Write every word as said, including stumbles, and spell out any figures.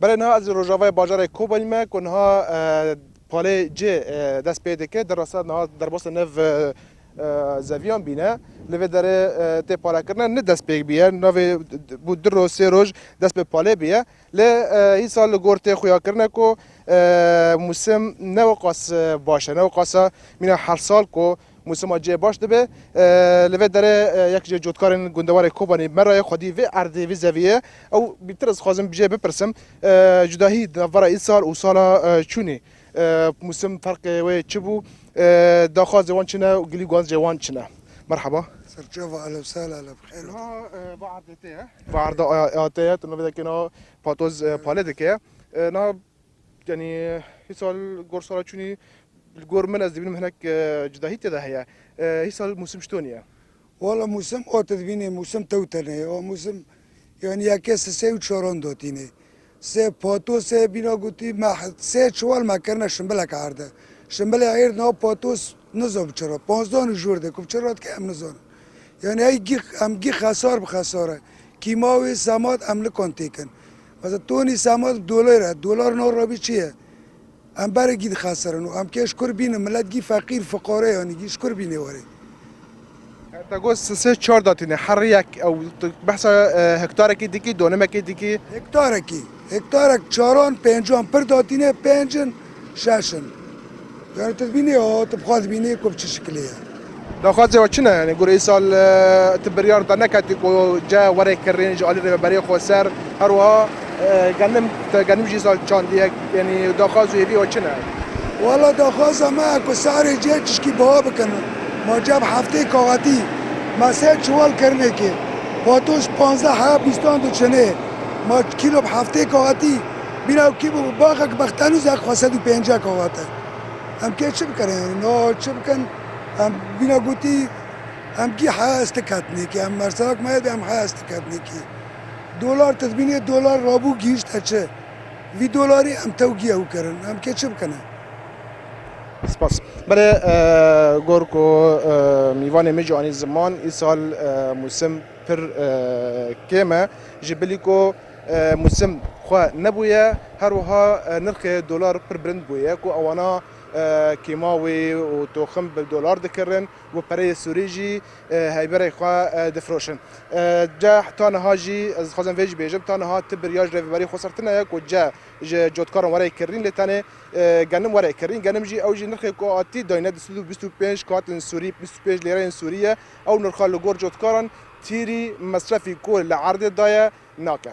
Belê niha ez li rojavayê bajarê Kobanî me ku niha, e, palê cê, e, dest pê dike. Derwasa niha derbasa nev, e, e, zeviyan bîne. Li vê derê, e, tê palekirine ne dest pê bûye. Navê bû du roj, sê roj dest bi palê bûye. Lê, e, îsal li gor tê xuya kirine ku, e, mûsim ne weqas, e, baş e, ne weqasa mîna her sal ku mûsima cê baş dibe. E, li vê derê, e, yek ji cotkarên gundewarê Kobanî me re ye, xwedî vê erdê, vê zeviyê. Ew bîtir ez dixwazim jê bipirsim. E, cudahî di navbera îsal û sala, e, çûnî, e, mûsim ferqê wê çi bû? E, daxwazê wan çi ne û gilî guancê wan çi ne? Merhaba. Serçava, ehlen sehlen, ehlen bixêr. Niha, e, va erdê te ye. Va erda a-, a te ye, tu navê dekê niha patoz, e, palê dike. E, niha, yanî, hîsal gor sala çûnî, li gor min ez dibînim hinek, e, cudahî tê de heye. E, hîsal mûsim çitonî ye? Wala mûsim, o tu dibînî mûsim tewtene ye. O mûsim, yanî, yekê sisê û çaran datînê. Sê pato, sê bîna gotî me sê çiwal me kirine şimbilek erde. Şimbilê êr nav patos nizam çira. Panzdan û jor de ku çira dike em nizanin. Yanî ey gî, em gî xesar bi xesar e. Kîmawê semat em nikan têkin. Mesela tonî semat bi dolar e. Dolar nav rabî çi ye? Em berekî dixeserin û em kê ji kur bînin, milet gî feqîr, fiqare, yanî gî ji kur bînê werê. Te got sisê çar datîne, her yek ew tu behsa, e, hektarekî dikî, donimekî dikî? Hektarekî. Hektarek çaran, pêncan pir datîne, pêncin, şeşin. Yanî tu dibînî, o tu bi xwe dibînî ku bi çi şikilê ye. Daxwazê we çi ne? Yanî gure îsal, e, tu biryar de neketî ku ce were kirin ji alî rêveberê xweser, her wiha, e, genim, te genim jî îsal çandiye, yanî daxwaz û hêvî we çi ne? Wala daxwaza me ku sarê cê tişkî biha bikin. Ma ce bi heftê kaxetî, me sê çiwal kirinê ke, patos panzdeh heya bîstan diçinê. Ma kîlo bi heftê kaxetî, bîna kî bû baxek bextenû zek xwe sed û pêncî kaxete. Em kê çi bikin yanî? No çi bikin? Em bîna gotî, em gî heya ez tiketinê kî, em merserak me yê em heya ez tiketinê kî. Dolar tu dibînê dolar rabû gihîşte çi? Vî dolarî em tew gî ew kirin. Em kê çi bikine? Spas. Belê, e, gor ku, e, mîvanê min jî anî ziman, îsal, e, mûsim pir, e, kêm e. Ji bilî ku, e, mûsim xwe nebûye, her wiha, e, nirxê dolar pir bilind bûye ku ewana, e, kîmawî û toxim bi dolar dikirin û pereyê Sûrî jî, e, heyberê xwe, e, difroşin. E, ce ta niha jî, ez dixwazim vê jî bêjim, ta niha ti birya ji rêveberî xweser tune ye ku ce ji cotkaran were kirin, lê tenê, e, genim were kirin. Genim jî ew jî nirxê ku hatî dayne, du sed û bîst û pênc katin Sûrî, bîst û pênc lêreyên Sûrî ye. Ew nirxa li gor cotkaran tîrî mesrefî ku li erdê daye nake.